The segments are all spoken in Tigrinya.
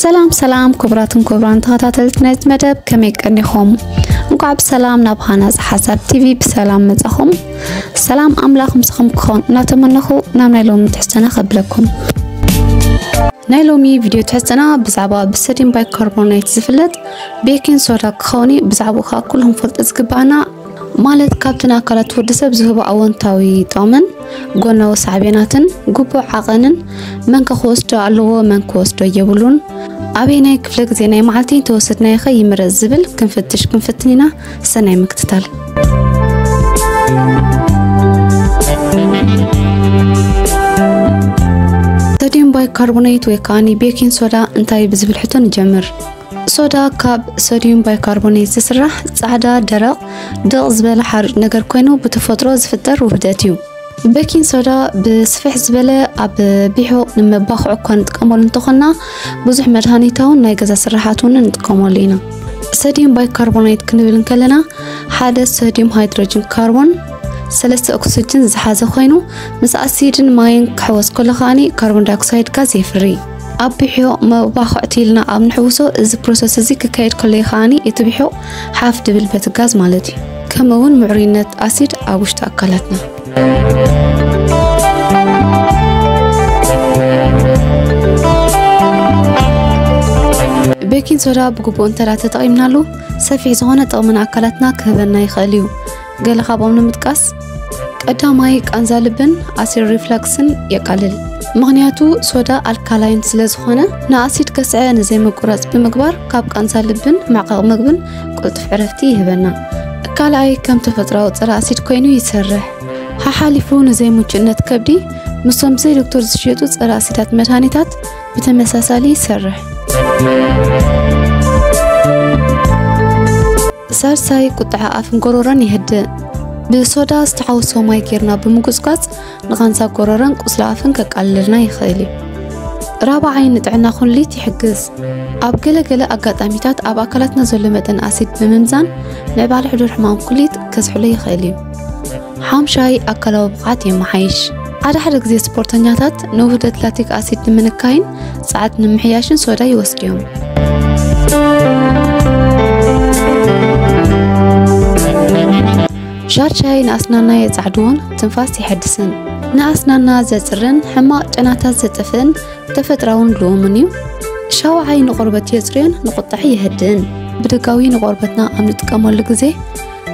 ሰላም ሰላም፣ ክቡራትን ክቡራን ተኸታተልቲ ናይዚ መደብ፣ ከመይ ቀኒኹም? እንኳዕ ብሰላም ናብ ሃናፂ ሓሳብ ቲቪ ብሰላም መጻኹም። ሰላም ኣምላኽ ምሳኹም ክኸውን እናተመነኹ፣ ናብ ናይ ሎሚ ትሕዝቶና ከብለኩም። ናይ ሎሚ ቪድዮ ትሕዝቶና ብዛዕባ ብሶድየም ባይካርቦኔት ዝፍለጥ ቤኪንግ ሶዳ ክኸውን እዩ። ብዛዕባኡ ከዓ ኩሉ ክንፈልጦ ዝግባኣና፣ ማለት ካብቲ ንኣካላት ወዲ ሰብ ዝህቦ ኣወንታዊ ጥቕምን ጎናዊ ሳዕቤናትን፣ ግቡእ ዓቐንን፣ መን ከ ክወስዶ ኣለዎ መን ክወስዶ የብሉን፣ ኣበየናይ ክፍለ ግዜ ናይ መዓልቲ እንተወሰድናዮ ኸ ይምረፅ ዝብል ክንፍትሽ ክንፍትን ኢና። ሰናይ ምክትታል። ሶድየም ባይካርቦኔት ወይ ከዓኒ ቤኪንግ ሶዳ እንታይ ብዝብል ሕቶ ንጀምር። ሶዳ ካብ ሶድየም ባይካርቦኔት ዝስራሕ ጻዕዳ፣ ደረቕ፣ ድቕ ዝበለ ሓሩጭ ነገር ኮይኑ ብተፈጥሮ ዝፍጠር ውህደት እዩ። ቤኪንግ ሶዳ ብስፍሕ ዝበለ ኣብ ቢሖ ንመባኽዒ እኳ ንጥቀመሉ እንተኾንና፣ ብዙሕ መድሃኒታውን ናይ ገዛ ስራሓት እውን ንጥቀመሉ ኢና። ሶድየም ባይካርቦኔት ክንብል እንከለና፣ ሓደ ሶድየም ሃይድሮጅን ካርቦን፣ ሰለስተ ኦክሲጅን ዝሓዘ ኮይኑ፣ ምስ ኣሲድን ማይን ክሕወስ ከሎ ከኣኒ ካርቦን ዳይኦክሳይድ ጋዝ የፍሪ። ኣብ ብሒቕ መባኹዕቲ ኢልና ኣብ ንሕውሶ፣ እዚ ፕሮሰስ እዚ ክካየድ ከሎ እዩ ከኣኒ እቲ ብሒቕ ሓፍ ድብል በቲ ጋዝ ማለት እዩ። ከምኡ እውን ምዕሩይነት ኣሲድ ኣብ ውሽጢ ኣካላትና። ቤኪንግ ሶዳ ብግቡእ እንተ ደኣ ተጠቒምናሉ፣ ሰፊሕ ዝኾነ ጥቕሚ ንኣካላትና ክህበና ይኽእል እዩ። ገለ ካብኦም ንምጥቃስ፣ ቀዳማይ፣ ቃንዛ ልብን ኣሲድ ሪፍላክስን የቃልል። ምኽንያቱ ሶዳ ኣልካላይን ስለ ዝኾነ፣ ንኣሲድ ከስዐ ንዘይምቁራጽ ብምግባር፣ ካብ ቃንዛ ልብን መዕቐቕ ምግብን ቅልጡፍ ዕረፍቲ ይህበና። ካልኣይ፣ ከም ተፈጥሮኣዊ ጸረ ኣሲድ ኮይኑ ይሰርሕ። ሓሓሊፉ ንዘይምቹእነት ከብዲ፣ ምስቶም ብዘይ ዶክተር ዝሽየጡ ጸረ ኣሲዳት መድሃኒታት ብተመሳሳሊ ይሰርሕ። ሳልሳይ፣ ቁጥዐ ኣፍን ጎሮሮን የህድእ። ብሶዳ ዝተሓወሶ ማይ ጌርና ብምጉጽጓጽ ንቓንዛ ጎሮሮን ቁስሊ ኣፍን ከቃልለልና ይኽእል እዩ። ራብዓይ፣ ንጥዕና ኩሊት ይሕግዝ። ኣብ ገለ ገለ ኣጋጣሚታት ኣብ ኣካላትና ዘሎ መጠን ኣሲድ ብምምዛን ምዕባለ ሕዱር ሕማም ኩሊት ከዝሕሎ ይኽእል እዩ። ሓምሻይ፣ ኣካላዊ ብቕዓት የመሓይሽ። ሓደ ሓደ ግዜ ስፖርተኛታት ንውህደት ላክቲክ ኣሲድ ንምንካይን ጸዓት ንምሕያሽን ሶዳ ይወስዱ እዮም። ሻድሻይ፣ ንኣስናና የጻዕድዎን ትንፋስ የሐድስን። ንኣስናና ዘጽርን ሕማቕ ጨናታት ዘጥፍእን ተፈጥራውን ልኡምን እዩ። ሻውዓይ፣ ንቆርበት የጽርዮን ንቁጥዐ የህድእን። ብደጋዊ ንቆርበትና ኣብ ንጥቀመሉ ግዜ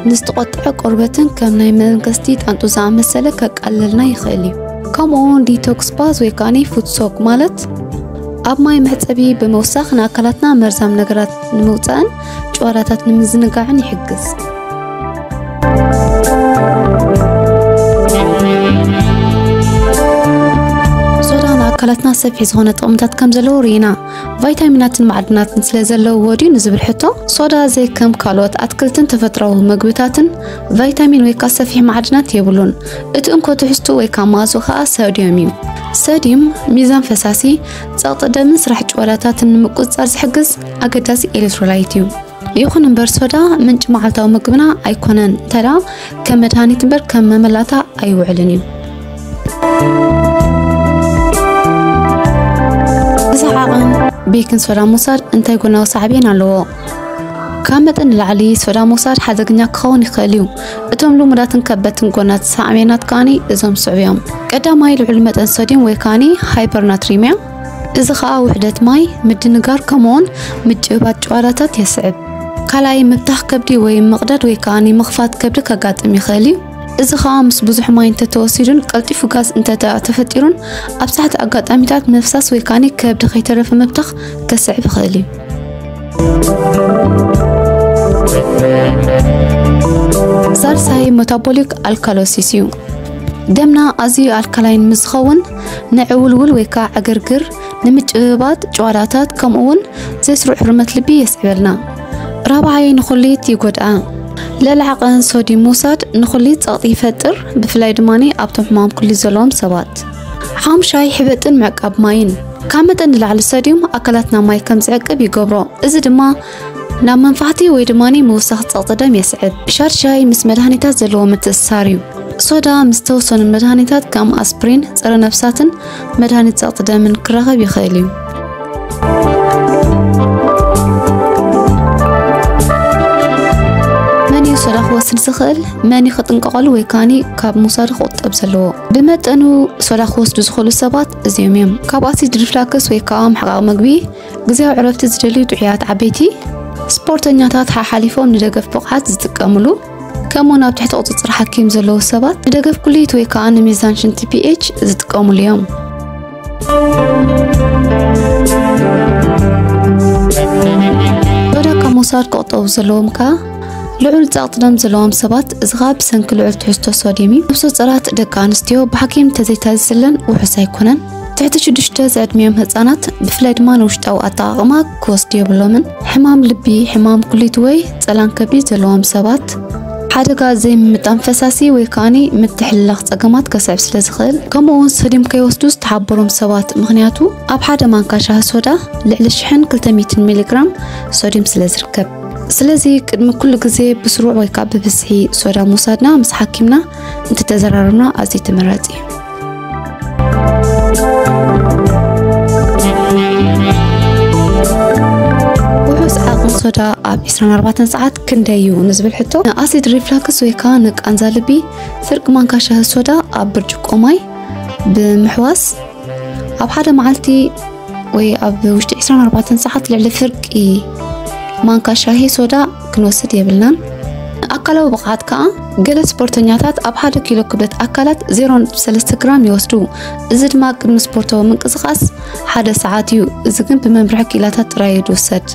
ንዝተቖጥዐ ቆርበትን ከም ናይ መንግስቲ ጣንጡ ዝኣመሰለ ከቃልለልና ይኽእል እዩ። ከምኡ እውን ዲቶክስ ባዝ ወይ ከዓኒ ፉት ሶክ ማለት ኣብ ማይ መሕጸቢ ብምውሳኽ ንኣካላትና መርዛም ነገራት ንምውጻእን ጭዋዳታት ንምዝንጋዕን ይሕግዝ። ሶዳ ንኣካላትና ሰፊሕ ዝኾነ ጥቕምታት ከም ዘለዎ ርኢና። ቫይታሚናትን ማዕድናትን ስለ ዘለዎ ድዩ ንዝብል ሕቶ፣ ሶዳ ዘይከም ካልኦት ኣትክልትን ተፈጥሮኣዊ መግብታትን ቫይታሚን ወይ ከኣ ሰፊሕ ማዕድናት የብሉን። እቲ እንኮ ትሕዝቱ ወይ ከኣ መኣዝኡ ከኣ ሶድየም እዩ። ሶድየም ሚዛን ፈሳሲ፣ ጸቕጢ ደምን ስራሕ ጭዋዳታትን ንምቁጽጻር ዝሕግዝ ኣገዳሲ ኤሌክትሮላይት እዩ። ይኹን እምበር ሶዳ ምንጪ መዓልታዊ ምግብና ኣይኮነን፣ እንተ ደኣ ከም መድሃኒት እምበር ከም መመላእታ ኣይውዕልን እዩ። ብዛዕባ ዓቐን ቤኪንግ ሶዳ ምውሳድ እንታይ ጎናዊ ሳዕቤን ኣለዎ? ካብ መጠን ንላዕሊ ሶዳ ምውሳድ ሓደገኛ ክኸውን ይኽእል እዩ። እቶም ልሙዳትን ከበድትን ጎናት ሳዕቤናት ከኣኒ እዞም ዝስዕቡ እዮም። ቀዳማይ፣ ልዑል መጠን ሶድየም ወይ ከኣኒ ሃይፐርናትሪምያ። እዚ ኸኣ ውሕደት ማይ፣ ምድንጋር ከምኡውን ምጭብባጥ ጭዋዳታት የስዕብ። ካልኣይ፣ ምብታኽ ከብዲ ወይ ምቕዳድ ወይ ከኣኒ ምኽፋት ከብዲ ከጋጥም ይኽእል እዩ። እዚ ኸኣ ምስ ብዙሕ ማይ እንተተወሲዱን ቀልጢፉ ጋዝ እንተ ተፈጢሩን ኣብ ሳሕቲ ኣጋጣሚታት ምፍሳስ ወይ ከኣኒ ከብዲ ከይተረፈ ምብታኽ ከስዕብ ይኽእል እዩ። ሳልሳይ፣ ሜታቦሊክ ኣልካሎሲስ እዩ። ደምና ኣዝዩ ኣልካላይን ምስ ዝኸውን ንዕውልውል ወይ ከዓ ዕግርግር፣ ንምጭብባጥ ጭዋዳታት ከምኡ እውን ዘይስሩዕ ህርመት ልቢ የስዕበልና። ራብዓይ፣ ንኹሊት ይጎድኣ። ልዕሊ ዓቐን ሶድየም ምውሳድ ንኹሊት ጸቕጢ ይፈጥር፣ ብፍላይ ድማ ኣብቶም ሕማም ኩሊት ዘለዎም ሰባት። ሓሙሻይ፣ ሕበጥን ምዕቃብ ማይን። ካብ መጠን ንላዕሊ ሶድየም ኣካላትና ማይ ከም ዝዕቅብ ይገብሮ። እዚ ድማ ናብ መንፋሕቲ ወይ ድማ ምውሳኽ ጸቕጢ ደም የስዕብ። ሻድሻይ፣ ምስ መድሃኒታት ዘለዎ ምትእስሳር እዩ። ሶዳ ምስ ተወሰኑ መድሃኒታት ከም ኣስፕሪን፣ ጸረ ነፍሳትን መድሃኒት ጸቕጢ ደምን ክራኸብ ይኽእል እዩ። ሶዳ ክወስድ ዝኽእል መን እዩ ክጥንቀቐሉ ወይ ከኣኒ ካብ ምውሳዱ ክቑጠብ ዘለዎ? ብመጠኑ ሶዳ ክወስዱ ዝኽእሉ ሰባት እዚኦም እዮም። ካብ ኣሲድ ሪፍላክስ ወይ ከዓ ምሕቃቕ መግቢ ግዜያዊ ዕረፍቲ ዝደልዩ ጥዑያት ዓበይቲ፣ ስፖርተኛታት ሓሓሊፎም ንደገፍ ብቕዓት ዝጥቀምሉ፣ ከምኡውን ኣብ ትሕቲ ቁፅፅር ሓኪም ዘለዉ ሰባት ንደገፍ ኩሊት ወይ ከዓ ንሚዛን ሽንቲ ፒኤች ዝጥቀሙሉ እዮም። ሶዳ ካብ ምውሳድ ክቑጠቡ ዘለዎም ከዓ ልዑል ጸቕጢ ደም ዘለዎም ሰባት፣ እዚ ከዓ ብሰንኪ ልዑል ትሕዝቶ ሶድየም እዩ። ነፍሰ ጾራት ደቂ ኣንስትዮ ብሓኪም እንተዘይታዘዘለን ውሑስ ኣይኮነን። ትሕቲ ሽዱሽተ ዝዕድሚኦም ህጻናት፣ ብፍላይ ድማ ንውሽጣዊ ኣጠቓቕማ ክወስዱ የብሎምን። ሕማም ልቢ፣ ሕማም ኩሊት ወይ ጸላም ከቢድ ዘለዎም ሰባት፣ ሓደጋ ዘይምምጣን ፈሳሲ ወይ ከኣኒ ምትሕልላኽ ጸገማት ከስዕብ ስለ ዝኽእል፣ ከምኡ እውን ሶድየም ከይወስዱ ዝተሓበሮም ሰባት፣ ምኽንያቱ ኣብ ሓደ ማንካ ሻሂ ሶዳ ልዕሊ ሽሕን ክልተ ሚእትን ሚሊግራም ሶድየም ስለ ዝርከብ። ስለዚ ቅድሚ ኩሉ ግዜ ብስሩዕ ወይ ከዓ ብብዝሒ ሶዳ ምውሳድና ምስ ሓኪምና እንተተዘራረብና ኣዝዩ ተመራጺ እዩ። ውሑስ ዓቕሚ ሶዳ ኣብ ዕስራን ኣርባዕተን ሰዓት ክንደይ እዩ ንዝብል ሕቶ፣ ንኣሲድ ሪፍላክስ ወይ ከዓ ንቃንዛ ልቢ ፍርቂ ማንካ ሻሂ ሶዳ ኣብ ብርጭቆ ማይ ብምሕዋስ ኣብ ሓደ መዓልቲ ወይ ኣብ ውሽጢ ዕስራን ኣርባዕተን ሰዓት ልዕሊ ፍርቂ ማንካ ሻሂ ሶዳ ክንወስድ የብልናን። ኣካላዊ ብቕዓት ከኣ፣ ገለ ስፖርተኛታት ኣብ ሓደ ኪሎ ክብደት ኣካላት ዜሮ ነጥቢ ሰለስተ ግራም ይወስዱ። እዚ ድማ ቅድሚ ስፖርታዊ ምንቅስቓስ ሓደ ሰዓት እዩ። እዚ ግን ብመምርሒ ክኢላታት ጥራይ እዩ ዝውሰድ።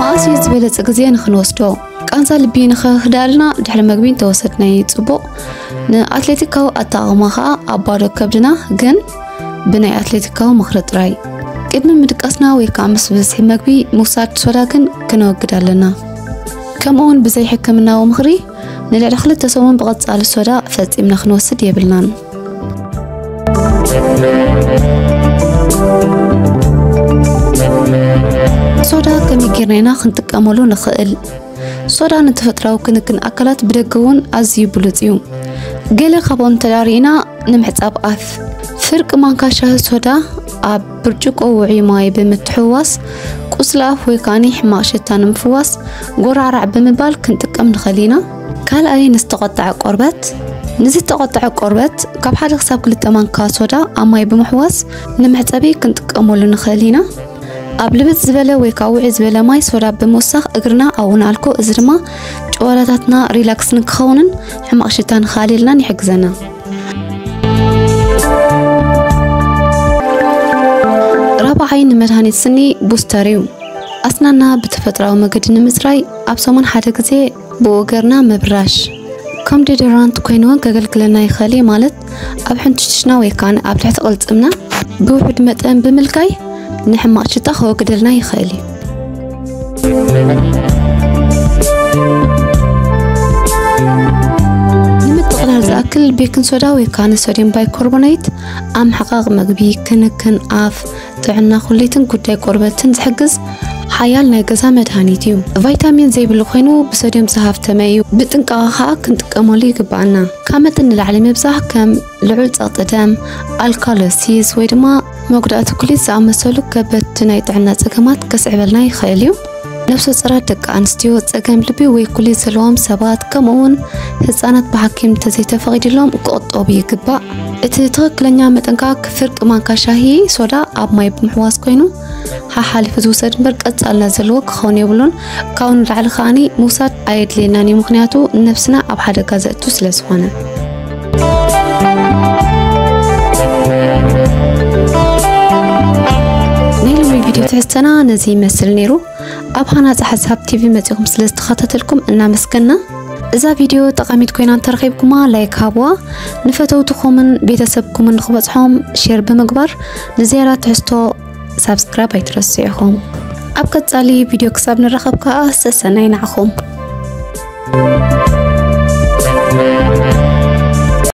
መኣስ እዩ ዝበለጸ ግዜ ንኽንወስዶ? ቃንዛ ልቢ ንኸህድኣልና ድሕሪ መግቢ እንተወሰድናዮ ጽቡቕ። ንኣትሌቲካዊ ኣጠቓቕማ ኸኣ ኣብ ባዶ ከብድና፣ ግን ብናይ ኣትሌቲካዊ ምኽሪ ጥራይ። ቅድሚ ምድቃስና ወይ ከኣ ምስ ብዝሒ መግቢ ምውሳድ ሶዳ ግን ክነወግድ ኣለና። ከምኡውን ብዘይ ሕክምናዊ ምኽሪ ንልዕሊ ክልተ ሰሙን ብቐጻሊ ሶዳ ፈጺምና ክንወስድ የብልናን። ሶዳ ከመይ ጌርና ኢና ክንጥቀመሉ ንኽእል? ሶዳ ንተፈጥራዊ ክንክን ኣካላት ብደገ እውን ኣዝዩ ብሉጽ እዩ። ገለ ካብኦም እንተዳርኢና፣ ንምሕጻብ ኣፍ፣ ፍርቂ ማንካ ሻሂ ሶዳ ኣብ ብርጭቆ ውዑይ ማይ ብምትሕውዋስ፣ ቁስሊ ኣፍ ወይ ከኣኒ ሕማቕ ሽታ ንምፍዋስ፣ ጎራዕራዕ ብምባል ክንጥቀም ንኽእል ኢና። ካልኣይ፣ ንዝተቖጥዐ ቆርበት። ንዝተቖጥዐ ቆርበት፣ ካብ ሓደ ክሳብ ክልተ ማንካ ሶዳ ኣብ ማይ ብምሕዋስ፣ ንመሕጸቢ ክንጥቀመሉ ንኽእል ኢና። ኣብ ልብጥ ዝበለ ወይ ከዓ ውዑይ ዝበለ ማይ ሶዳ ብምውሳኽ እግርና ኣብኡ ንኣልኮ። እዚ ድማ ጭዋዳታትና ሪላክስ ንክኸውንን ሕማቕ ሽታ ንኽኣልየልናን ይሕግዘና። ራብዓይ፣ ንመድሃኒት ስኒ ቡስተር እዩ። ኣስናና ብተፈጥራዊ መገዲ ንምጽራይ ኣብ ሰሙን ሓደ ግዜ ብኡ ገርና ምብራሽ። ከም ዲዮዶራንት ኮይኑ እውን ከገልግለና ይኽእል እዩ፣ ማለት ኣብ ሕንትሽና ወይ ከዓ ኣብ ትሕቲ ቅልጽምና ብውሑድ መጠን ብምልካይ ንሕማቕ ሽታ ከወግደልና ይኽእል እዩ። ንምጥቕላል ዝኣክል፣ ቤኪንግ ሶዳ ወይ ከዓ ሶድየም ባይኮርቦኔት ኣብ ምሕቃቕ መግቢ፣ ክንክን ኣፍ፣ ጥዕና ኩሊትን ጉዳይ ቆርበትን ዝሕግዝ ሓያል ናይ ገዛ መድሃኒት እዩ። ቫይታሚን ዘይብሉ ኮይኑ ብሶድየም ዝሃፍተመ እዩ። ብጥንቃቐ ከዓ ክንጥቀመሉ ይግባኣና። ካብ መጠን ንላዕሊ ምብዛሕ ከም ልዑል ጸቕጢ ደም፣ ኣልካሎሲስ ወይ ድማ መጉዳእቲ ኩሊት ዝኣመሰሉ ከበድቲ ናይ ጥዕና ጸገማት ከስዕበልና ይኽእል እዩ። ነፍሰ ጾራት ደቂ ኣንስትዮ፣ ጸገም ልቢ ወይ ኩሊት ዘለዎም ሰባት፣ ከምኡ እውን ህጻናት ብሓኪም እንተዘይተፈቒድሎም ክቑጠቡ ይግባእ። እቲ ትኽክለኛ መጠንካ ፍርቂ ማንካ ሻሂ ሶዳ ኣብ ማይ ብምሕዋስ ኮይኑ፣ ሓሓሊፉ ዝውሰድ እምበር ቀጻልነት ዘለዎ ክኸውን የብሉን። ካብኡ ንላዕሊ ከኣኒ ምውሳድ ኣየድልየናን እዩ፣ ምኽንያቱ ንነብስና ኣብ ሓደጋ ዘእቱ ስለ ዝኾነ። ናይ ሎሚ ቪድዮ ትሕዝቶና ነዚ ይመስል ነይሩ። ኣብ ሃናጺ ሓሳብ ቲቪ መጺኹም ስለ ዝተኸታተልኩም እናመስገና። እዛ ቪድዮ ጠቓሚት ኮይና እንተረኺብኩማ ላይክ ሃብዋ። ንፈተውትኹምን ቤተሰብኩምን ንኽበጽሖም ሼር ብምግባር ንዝያዳ ትሕዝቶ ሳብስክራይብ ኣይትረስዑ ኢኹም። ኣብ ቀጻሊ ቪድዮ ክሳብ ንራኸብ ከኣ ሰሰናይ ንዓኹም።